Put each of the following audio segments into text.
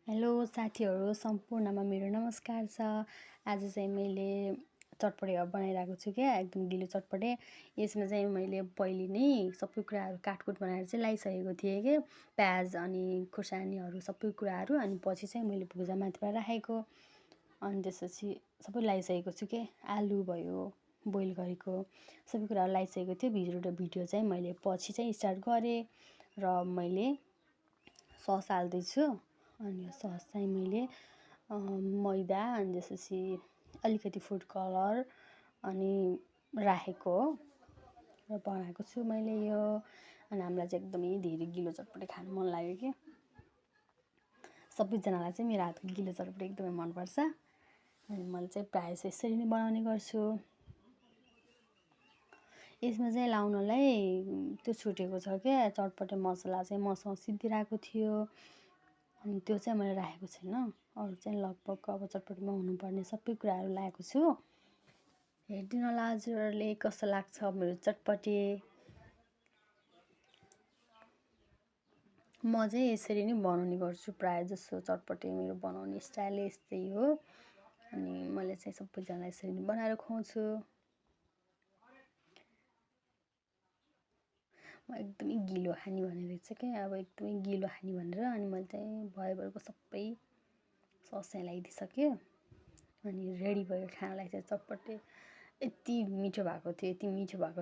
Hello साथीहरू सम्पूर्णमा मेरो नमस्कार छ। आज चाहिँ मैले चटपटे बनाइरहेको छु क्या, एकदम गिलो चटपटे। यसमा चाहिँ मैले पहिले नै सबै कुराहरू काटकुट बनाएर चाहिँ लगाइसकेको थिएँ कि प्याज अनि खुर्सानीहरू सबै कुराहरू, अनि पछि चाहिँ मैले भुजा माथिबाट राखेको। अनि त्यसपछि सबै लगाइसकेको छु कि आलु भयो बोइल गरेको सबै कुराहरू लगाइसकेको थियो। भिडियो चाहिँ मैले पछि चाहिँ स्टार्ट गरेँ र मैले सस हाल्दैछु। अनि यो सस चाहिँ मैले मैदा अनि त्यसपछि अलिकति फुड कलर अनि राखेको हो र बनाएको छु मैले यो। अनि हामीलाई चाहिँ एकदमै धेरै गिलो चटपटे खानु मन लाग्यो कि सबैजनालाई चाहिँ मेरो हातको गिलो चटपटे एकदमै मनपर्छ। अनि मैले चाहिँ प्रायः जस्तो यसरी नै बनाउने गर्छु। यसमा चाहिँ लाउनलाई त्यो छुटेको छ क्या, चटपटे मसला चाहिँ मसँग सिद्धिरहेको थियो, अनि त्यो चाहिँ मैले राखेको छैन। अरू चाहिँ लगभग अब चटपटीमा हुनुपर्ने सबै कुराहरू लगाएको छु। हेरिदिनु होला हजुरहरूले कस्तो लाग्छ मेरो चटपटे। म चाहिँ यसरी नै बनाउने गर्छु प्रायः जसो। चटपटे मेरो बनाउने स्टाइल यस्तै हो। अनि मैले चाहिँ सबैजनालाई यसरी नै बनाएर खुवाउँछु। म एकदमै गिलो खाने भनेर चाहिँ क्या, अब एकदमै गिलो खाने भनेर अनि मैले चाहिँ भयोभरको सबै सस चाहिँ लगाइदिइसकेँ। अनि रेडी भयो खानलाई चाहिँ चटपटे। यति मिठो भएको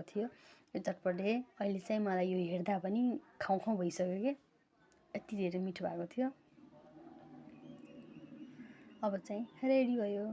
थियो यो चटपटे। अहिले चाहिँ मलाई यो हेर्दा पनि खाउँ खाउँ भइसक्यो कि यति धेरै मिठो भएको थियो। अब चाहिँ रेडी भयो।